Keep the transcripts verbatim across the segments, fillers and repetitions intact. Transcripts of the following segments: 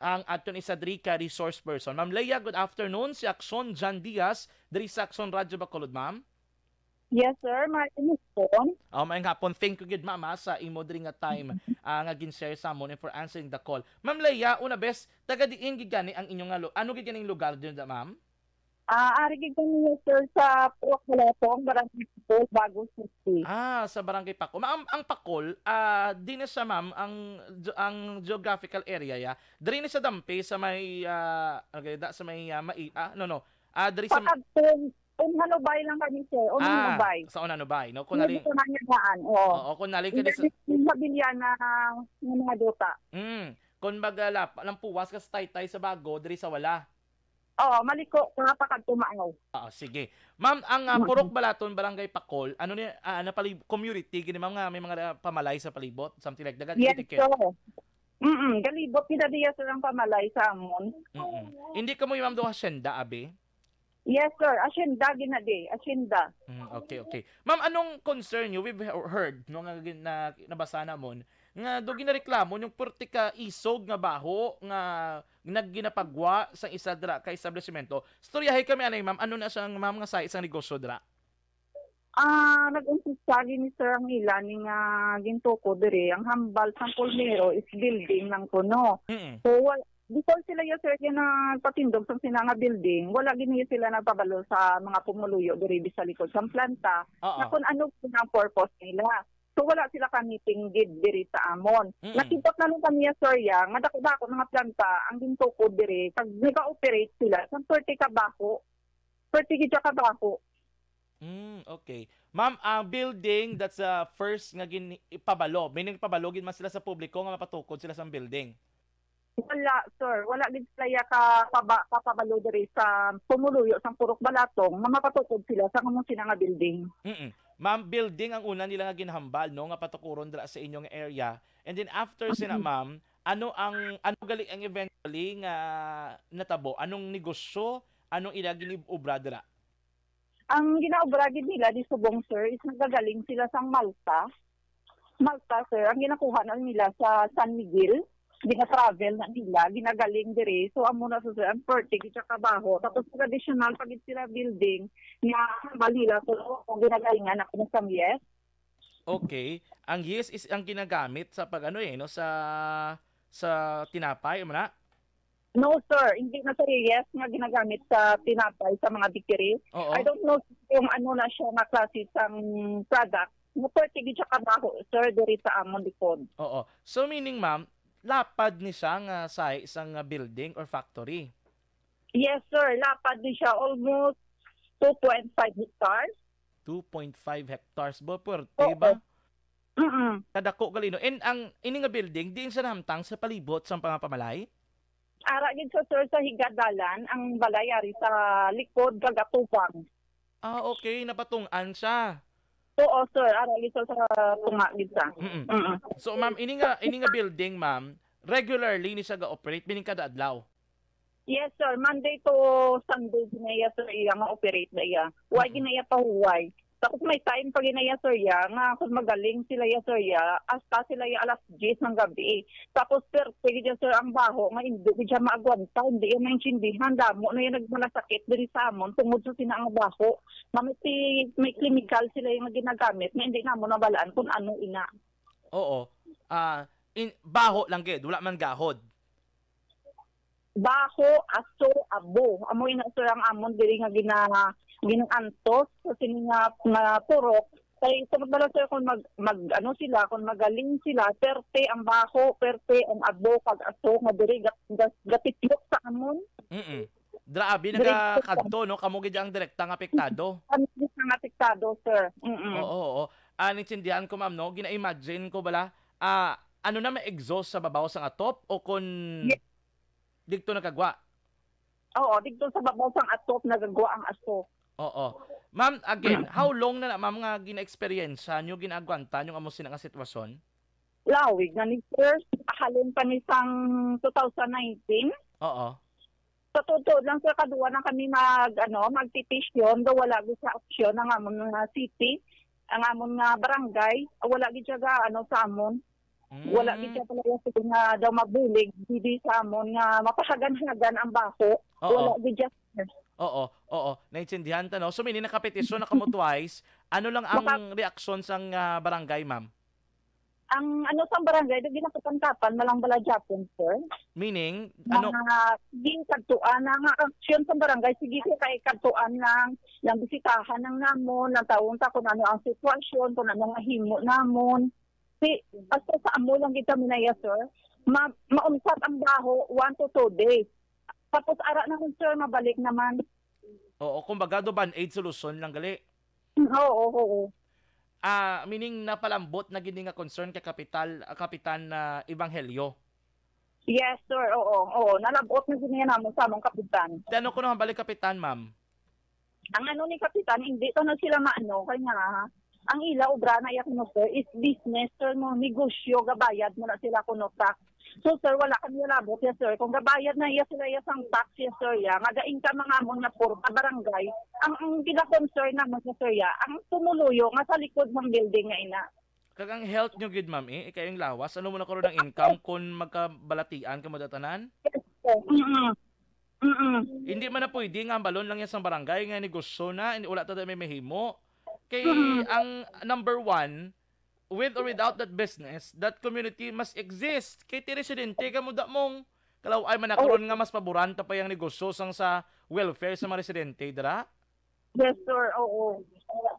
ang aton isa diri ka resource person. Ma'am Leia, good afternoon. Si Akson Jan Diaz, diri sa Akson Radyo Bacolod, ma'am. Yes, sir. Maayong hapon. Oh, maayong hapon. Thank you gid, ma'am, ah, sa imo diri nga time, ah, nga gin-share sa amon and for answering the call. Ma'am Leia, una bes, taga diin gid gani ang inyong nga lu-, ano gid gani ang lugar dyan, ma'am? Ah, ari gid kami, sir, sa Purok Balatong, Barangay Pacol, Bago City. Ah, sa Barangay Pacol. Ma'am, ang Pacol, ah, di na siya, ma'am, ang ge-, ang geographical area ya. Diri ni sa Dampi sa may, ah, okay, da, sa may, ah, mai-, ah, no, no. Ah, diri sa Pakadtong, Unhanubay lang kami, sir. Ah, Unhanubay. Sa Unhanubay, no? Kung Hindi nali-, ko na niya daan, oo. Oo, kung nali ka Hindi di sa sa Pabiliana ng mga duta. Mm. Kung mag-, ah, lap-, lampuwas ka sa Taytay sa Bago, diri sa wala. Oo, maliko, mga pakadtumaaw. Oo, sige. Ma'am, ang, ah, Mm. Purok Balaton, Barangay Pacol, ano ni, ah, napali-, community, gini, ma'am, nga may mga, ah, pamalay sa palibot, something like that, Yes, etiquette. sir. Mm-mm. Galibot kita diya sa ang pamalay sa amon. Mm-mm. Hindi ka mo, ma'am, do hacienda, abi? Yes, sir. Hacienda, ginadi. Hacienda. Mm, okay, okay. Ma'am, anong concern niyo? We've he-, heard, no, nga gin-, na, nabasa namon, nga do ginareklamo yung purti ka isog nga baho nga nagginapagwa sa isa dira ka establishmento. Storyahay kami anay, ma'am. Ano na siya, ma'am, nga sa isang negosyo dira? Ah, nag-umpisa gini, sir, ang ila ni nga gintuko diri. Ang hambal sang pulmero is building lang kuno. Mm. So, wal-, before sila ya, sir, ya nagpatindog sang sina nga building, wala gini sila nagpabalo sa mga pumuluyo diri sa likod sang planta Oo. na kung ano po ang purpose nila. So, wala sila ka meeting gid diri sa amon. Mm-mm. Nakita na lang kami ya, sir, ya, nga dako-dako nga planta ang gintukod diri, kag nag-ooperate sila sa thirty ka baho. Thirty gid ka baho. Mm, okay. Ma'am, ang building, that's the first nga gin-, ipabalo. Meaning, ipabalo gid man sila sa publiko nga mapatukod sila sa building. Wala, sir. Wala gid sila ya ka paba-, kapabalo diri sa pumuluyo sang Purok Balatong nga mapatukod sila sa kamo sina nga building. Mm-mm. Ma'am, building ang una nila nga ginhambal, no, nga patukuron dira sa inyong area. And then after sina, Mm-mm. ma'am, ano ang, ano gali ang eventually nga natabo? Anong negosyo? Anong ila gin-obra dira? Ang ginaobra gid nila di subong, sir, is nagagaling sila sang Malta. Malta, sir, ang ginakuha na nila sa San Miguel. Gina-travel na nila, ginagaling diri. So, amo na, sir, ang forty gid siya kabaho. Tapos, nag-additional pa gid sila building nga hambal nila. So, kung ginagalingan ako na sang yes. Okay. Ang yeast is ang ginagamit sa pag-ano eh, no? Sa, sa tinapay, amo na? No, sir. Hindi na, sir, yeast nga ginagamit sa tinapay, sa mga bakery. Oo. I don't know kung ano na siya nga klase sang product. Nga pwerte gid siya kabaho, sir, diri sa amon likod. Oo. So, meaning, ma'am, lapad ni siya nga sa isang, ah, building or factory? Yes, sir. Lapad ni siya. Almost two point five hectares. Two point five hectares ba? Pwerte Oo. ba? Mm-mm. Kadako gali, no? And ang, ini nga building, diin siya nahamtang sa palibot sang mga pamalay? Ara gid sa, sir, sa higad dalan, ang balay ari sa likod kag atubang. Ah, okay. Napatungan siya. Oo, sir. Ara gid sa, sa tunga gid sa. Mm-mm. Mm-mm. So, ma'am, ini nga, ini nga building, ma'am, regularly ni siya ga-operate, meaning kada adlaw? Yes, sir. Monday to Sunday ginaya, sir, iya nga operate na iya. Why Mm. ginaya pahuway? Tapos may time pa ginaya, sir, ya, nga kung magaling sila ya, sir, ya, hasta sila ya alas diyes ng gabi. Tapos, sir, sige dyan, sir, ang baho nga hindi ko dyan maagwanta, hindi yan maintindihan. Damo na yan nagmalasakit diri sa amon tungod sa sina ang baho. Nga may, ti-, may chemical sila yung ginagamit na hindi namo nabalaan kung ano ina. Oo. Ah, in, baho lang gid, wala man gahod. Baho, aso, abo. Amo ina, sir, ang amon diri nga gina-, ginaantos sa sini nga, nga purok. Kay sa bala, sir, kung mag, mag, ano sila, kung magaling sila, perte ang baho, perte ang abo, kag aso nga diri ga-, ga-, gatitlok sa amon. Mm-mm. Grabe, direkta nakakadto, no? Kamo gid ang direkta nga apektado. Kami gid ang apektado, sir. Mm-mm. Oo, oo. Ah, naintindihan ko, ma'am, no? Gina-imagine ko bala, ah, ano na, may exhaust sa babaw sang atop o kun Yes. digto nagagwa? Oo, digto sa babaw sang atop nagagwa ang aso. Oo. Ma'am, again, Mm. how long na na, ma'am, nga gina-eksperyensya nyo, ginaagwanta nyo ang amo sina nga sitwasyon? Lawig na ni, sir. Halin pa ni sang two thousand nineteen. Oo. Sa totoo lang, sir, kaduwa na kami mag, ano, magpetisyon, daw wala gid sa opsyon ang amon nga city, ang amon nga barangay, wala gid siya ga, ano, sa amon. Mm. Wala gid siya talaga, sige, nga daw mabulig didi sa amon nga mapahagan-hagan ang baho. Oo. Wala gid siya, sir. Oo, oo. Naintindihan ta, no? So, meaning, nakapetisyon na kamo twice. Ano lang ang Naka- reaksyon sang, ah, barangay, ma'am? Ang ano sang barangay, di ginakapangkapan, malang bala Japon, sir. Meaning, ano? Mga, sige, kadtuan na nga, aksyon sa barangay, sige, sir, kay kadtuan lang, lang bisitahan ng namon, lang tawon ta kung ano ang sitwasyon, kung ano nga himo namon. Si, basta sa amo lang gid kami na, yes, sir. Ma-, mauntat ang baho, one to two days. Tapos ara naman, sir, mabalik naman. Oo, kumbaga, do band-aid solution lang gali. Mm, oo, oo. Ah, meaning, napalambot na gid ni nga concern kay Kapital, ah, Kapitan, ah, Evangelio? Yes, sir. Oo, oo. Nalabot na gid niya namon sa among kapitan. Ti ano kuno hambal ni Kapitan, ma'am? Ang ano ni Kapitan, hindi to na sila maano, kay nga, ang ila obra na iya kuno, sir, is business, sir, no, negosyo, gabayad mo na sila kuno tax. So, sir, wala kami labot, yes, sir. Kung gabayad na iya sila iya sang tax, yes, sir, ya, nga ga-income ang amon nga purta barangay, ang, ang gina-concern namon, yes, sir, ya, ang pumuluyo nga sa likod ng building nga ina. Kag ang health nyo gid, ma'am, eh, ikay ang lawas. Ano mo na karon ang income kung magkabalatian kamo datanan? Yes, sir. Mm-mm. Mm-mm. Hindi man na pwede nga hambalon lang yan sang barangay nga negosyo na, hindi, wala ta may mahimo. Kay Mm-mm. ang number one, with or without that business, that community must exist. Kay ti residente kamo da mong kalaw-ay man na Oo. karon nga mas paboranta pa yung negosyo sang sa welfare sa mga residente, dira? Yes, sir. Oo.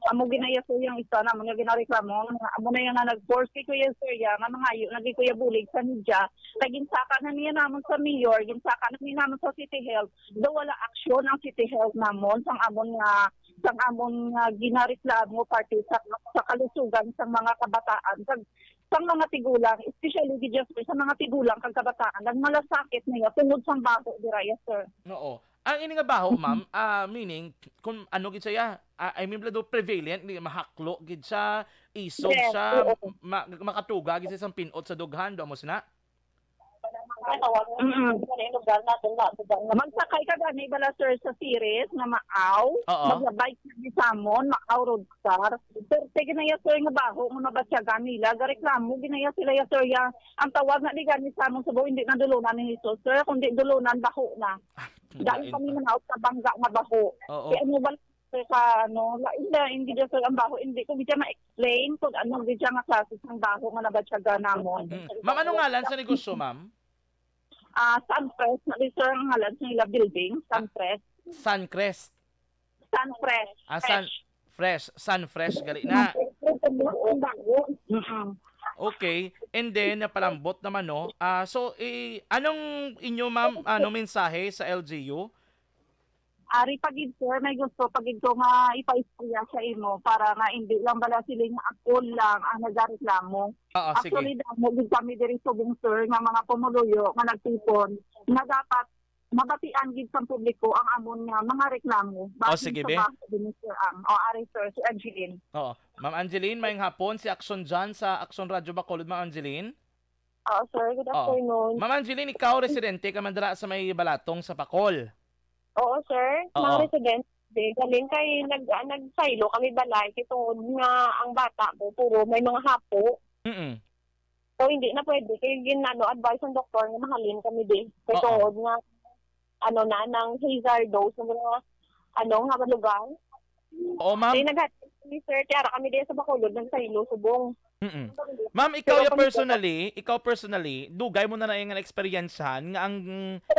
Amo ginaya, sir, yung isa naman nga ginareklamo. Amo na yung nga nag-force kay Kuya, sir, ya, nga mangayo na kay Kuya bulig sa media. Kay ginsaka na niya naman sa mayor, ginsaka na niya naman sa City Health. Daw wala aksyon ang City Health namon sang amon nga, sang amon nga ginareklamo parte sa, sa kalusugan sang mga kabataan, sa, sang mga tigulang, especially gid, yes, sir, sa mga tigulang kag kabataan. Nagmalasakit niya tungod sang baho dira, yes, sir. Oo. Ang ini nga baho, ma'am, ah, meaning, kung ano gid siya, ah, I mean, bala do prevalent, di, mahaklo gid siya, isog Yes, siya, oo. ma-, makatuga gid siya sa pinot sa dughan, do mo sina? Mm-mm. Magsakay ka gani bala, sir, sa Ceres nga maaw, Oo. maglabay ka ni Samon, maaw road star. Sir, sige na ya, sir, nga baho nga mabatyagan nila, gareklamo ginaya sila ya, sir, ya. Ang tawag na di gani sa among Cebu, hindi na dulunan ni Jesus, sir, kundi dulunan baho na. Ah, Dahil lain kami pa. manaot sa bangga nga baho. Oo. Kaya ano ba, sir, sa ano, lain na, hindi dyan, sir, ang baho, hindi ko gid ma-explain kung ano gid siya nga klase sang baho nga nabatyagan namon. Mm. Ma'am, ano ngalan sa negosyo, ma'am? Ah, Sunfresh, na di, sir, ang ngalan sa nila building, Ah, Sunfresh. Suncrest. Sunfresh. Ah, Sun-, Fresh. Fresh. Sunfresh, gali na. Mm-mm. Okay. And then, napalambot naman, no? Ah, so, eh, anong inyo, ma'am, ano, mensahe sa L G U? Ari pa gid, sir, may gusto pa gid ko nga ipaistorya sa imo para nga hindi lang bala sila nga ako lang ang nagareklamo. Oo, sige. Actually, damo gid kami diri subong, sir, nga mga pumuluyo nga nagtipon nga dapat mabatian gid sa publiko ang amon nga mga reklamo. Oh, Basin sige, sa be. Baho din, sir, ang, o, ari, sir, si Angeline. Oo. Ma'am Angeline, mayong hapon. Si Action John sa Action Radio Bacolod, Ma'am Angeline. Oo, sir. Good Oo. afternoon. Ma'am Angeline, ikaw residente ka man dira sa may Balatong sa Pacol? Oo, sir. Oo. Mga residente. Galing kay nag-, ah, nagsaylo kami balay kay tungod nga ang bata ko puro may mga hapo. Mm-mm. So, hindi na pwede. Kay gin-, ano, advice ng doktor nga mahalin kami di. Kay Oo. tungod nga, ano na, nang hazardous, ng mga, ano, nga lugar. Oo, ma'am. Kay naghat-, ni Sir Tiara, kami di sa Bacolod, nagsaylo, subong. Mm-mm. Ma'am, ikaw Pero ya kung personally, ikaw personally, dugay mo na na nga na-experiencehan nga ang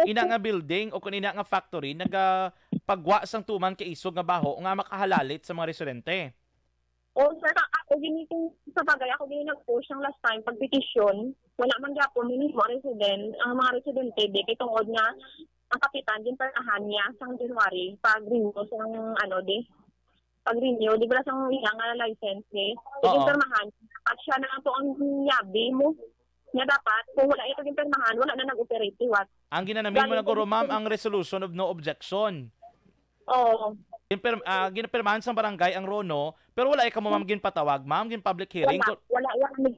ina nga building o kung ina nga factory nagapagwa sang tuman ka isog nga baho nga makahalalit sa mga residente? O, sir, ka-, ako gini kung sa bagay, ako gini nag-post yung last time, pagpetisyon, wala man gyapon, minimo resident, ang mga residente, di, kay tungod nga, ang kapitan, ginpermahan niya sa January, pag-renew sa, ano, di, pag-renew, di ba, sa iya nga license, di, Oo. ginpermahan, at siya na lang po ang yabi mo, nga dapat, kung wala ito ginpermahan, wala na nag-operate, liwat. Ang ginanamin mo Galing na guro, po ma'am, ang resolution of no objection. Oo. Ginpir-, ah, ginapirmahan sang barangay ang RONO, pero wala kamo, ma'am, ginpatawag, ma'am, gin-public hearing. Wala, Ko-, wala, wala.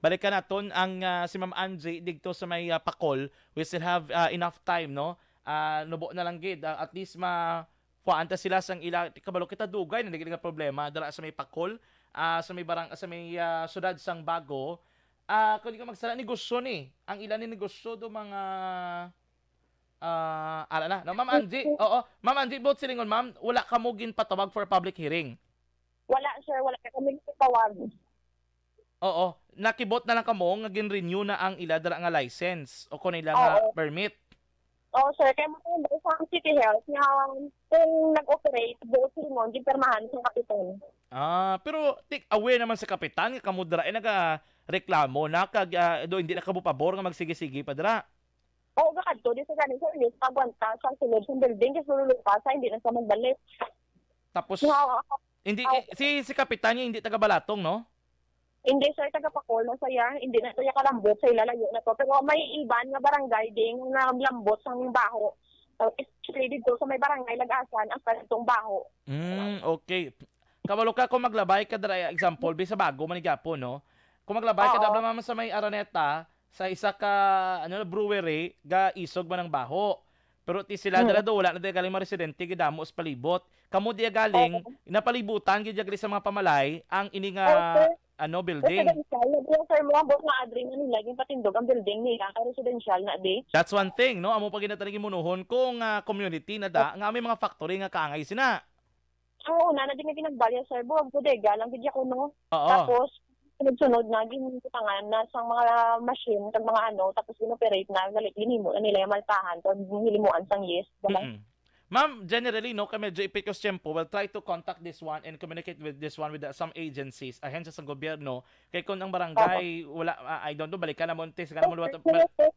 Balikan naton ang, ah, si Ma'am Angie digto sa may, ah, Pacol. We still have, ah, enough time, no? Ah, nubo na lang gid, ah, at least ma-, kuhaan ta sila sang ila, kabalo kita dugay na naging nga problema dala sa may Pacol. ah, sa may barang-, sa may, ah, siyudad sang Bago. Ah, kung di ko magsala, negosyo ni. Ang ila ni negosyo do mga, ah, ara na. No, Ma'am Angie, oo. Ma'am Angie, buot silingon, ma'am, wala kamo ginpatawag for public hearing? Wala, sir. Wala na kami ginpatawag. Oo. Nakibot na lang kamo nga gin-renew na ang ila dira nga license o kon ila nga Oo. permit? Oo, sir. Kaya mo sa City Health nga kung nag-operate, buot silingon, ginpirmahan sa kapitan. Ah, pero tik, aware naman sa kapitan nga kamo dira ay nagareklamo na kag, ah, do hindi na kamo pabor nga magsige-sige pa dira. Oo, gakadto di sa gani, sir, yes, pagwanta sa sulod sa building, kasi lulupa sa, hindi na sa magbalik. Tapos, Nga, hindi, ah, si, si kapitan niya hindi taga Balatong, no? Hindi, sir, taga Pacol na saya. Hindi na siya kalambot sa ila, layo na to. Pero may iban nga barangay ding naglambot sang baho. So, especially dito sa may barangay Lagasan, ang kalitong baho. Mm, okay. Kabalo ka kung maglabay ka dira, example, bi sa Bago man gyapon, no? Kung maglabay ka Oo. dira, ma'am, sa may Araneta, sa isa ka, ano, brewery, ga isog man ang baho. Pero ti sila Hmm. dira do, wala na diya galing mga residente, gidamo sa palibot. Kamo diya galing, Oo. napalibutan gid diya gali sa mga pamalay ang ini nga, Oo, sir. ano, building. Residential, nag-refer mo ang buot nga adri na nila, yung patindog ang building nila, kay residential na di. That's one thing, no? Amo pa ginatari gimunuhon kung, ah, community na da, nga may mga factory nga kaangay sina. Ang una na din nga ginagbalya, sir, buwag bodega lang gid ako, no? Oo. Tapos, sunod-sunod na, ginbutangan na sang mga machine, kag mga ano, tapos ginoperate na, gali-, ginhimo na nila yung maltahan, kag hilimuan sang yes, diba? Mm-mm. Ma'am, generally, no, kay medyo ipikos tiyempo, we'll try to contact this one and communicate with this one with the, some agencies, ahensya sa gobyerno, kay kung ang barangay, Oo. wala, ah, I don't know, balikan na mo, tis, ka na mo, Yes, sir.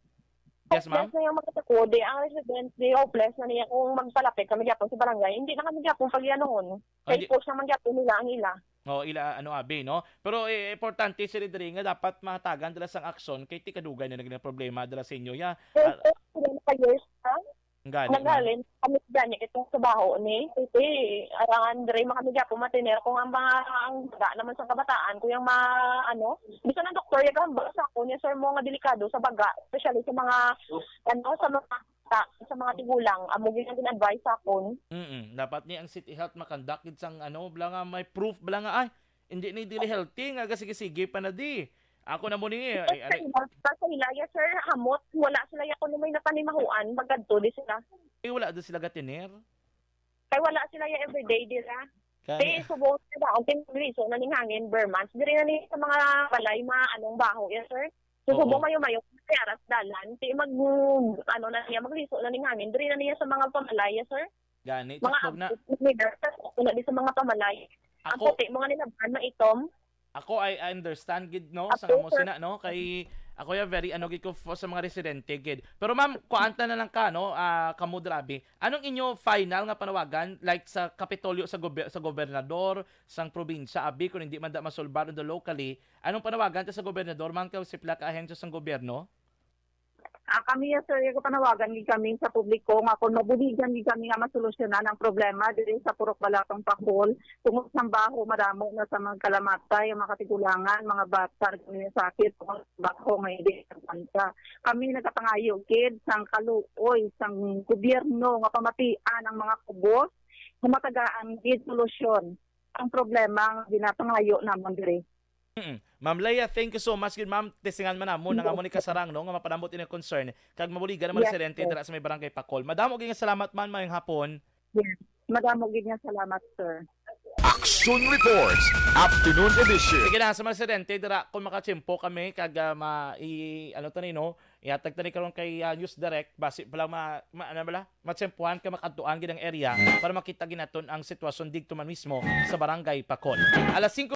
Yes, ma'am? Hopeless na yung mga takode. Ang residents, di hopeless na niya kung magpalapit kami gyapon sa barangay. Hindi na kami gyapon pagyanon. Oh, Kay hindi force naman gyapon nila ang ila. Oh, ila, ano, abi, no? Pero, eh, importante, Sir Idri, nga dapat mahatagan dala sang aksyon kay ti kadugay na naging problema dala sa inyo, ya. Yes, Ah, sir. Sila na years pa. Ang gani, ma'am. Naghalin kami gani itong trabaho ni. Kasi, arangan, diri man kami gyapon matiner kung ang mga, ang baga naman sa kabataan, kung yung mga, ano, bisan ang doktor, yung kahambal sa ako niya, sir, mo nga delikado sa baga, especially sa mga, ano, sa mga sa, sa mga tigulang, amo gyud ang gin-advise sa akon. Mm, dapat ni ang City Health makandak gid sang ano, bala nga may proof, bala nga, ay, hindi ni dili healthy, nga gasige-sige pa na di. Ako na mo ni, ay, Sa aray. ila, sa ila, yes, sir, hamot, wala sila ya kuno may napanimahuan, magkadto di sila. Eh, wala do sila gatiner? Kay wala sila ya everyday, dira. Kani Kay subong na daon, kay magliso na ning hangin, Burmans. Diri na ni sa mga balay, mga anong baho, yes, sir. So, Oo. subong mayo-mayo, may aras dalan. Di mag, ano na niya, magliso na ning hangin. Diri na niya sa mga pamalay, yes, sir. Gani, Mga sakto na. abot na nila, sa sakto na di sa mga pamalay. Ang Ako puti mo nga nilaban, maitom. Ako, I, I understand gid, no, sa Ako, amo sir. sina, no, kay ako ya very ano gid ko fo-, sa mga residente gid. Pero ma'am, kuanta na lang ka, no, ah, kamo dira abi. Anong inyo final nga panawagan, like sa Kapitolyo, sa gobe-, sa gobernador, sang probinsya abi, kung hindi man da masulbar on the locally, anong panawagan ta sa gobernador, ma'am, kay sipla ka ahensya sang gobyerno? Ah, kami, yes, sir, yung panawagan gid kami sa publiko nga kung mabuligan gid kami nga masolusyonan ang problema diri sa Purok Balatong, Pacol, tungod sa baho, madamo na sa mga kalamatay ang mga katigulangan, mga bata, kami sakit tungod sa baho nga hindi nagpanta. Kami nagapangayo gid sang kaluoy sang gobyerno nga pamatian ang mga kubos, nga matagaan gid solusyon ang problema nga ginapangayo namon diri. Mm. Ma'am Leia, thank you so much gid, ma'am. Tisingan man namon ang Yes, amo ni sir. kasarang, no, nga mapanamot ini concern kag mabuligan ang mga Yes, residente sir. dira sa may barangay Pacol. Madamo gid nga salamat, ma'am. Mayong hapon. Yes. Madamo gid nga salamat, sir. Action Reports, Afternoon Edition. Sige na, sa mga residente dira, kung makatsimpo kami kag, ah, ma-, i-, ano to ni, no? Ihatag tani karon kay, ah, News Direct, basi pa lang ma-, ma-, ano bala? Matsempuhan ka, makadtuan gid ang area para makita ginaton ang sitwasyon digto man mismo sa Barangay Pacol. Alas singko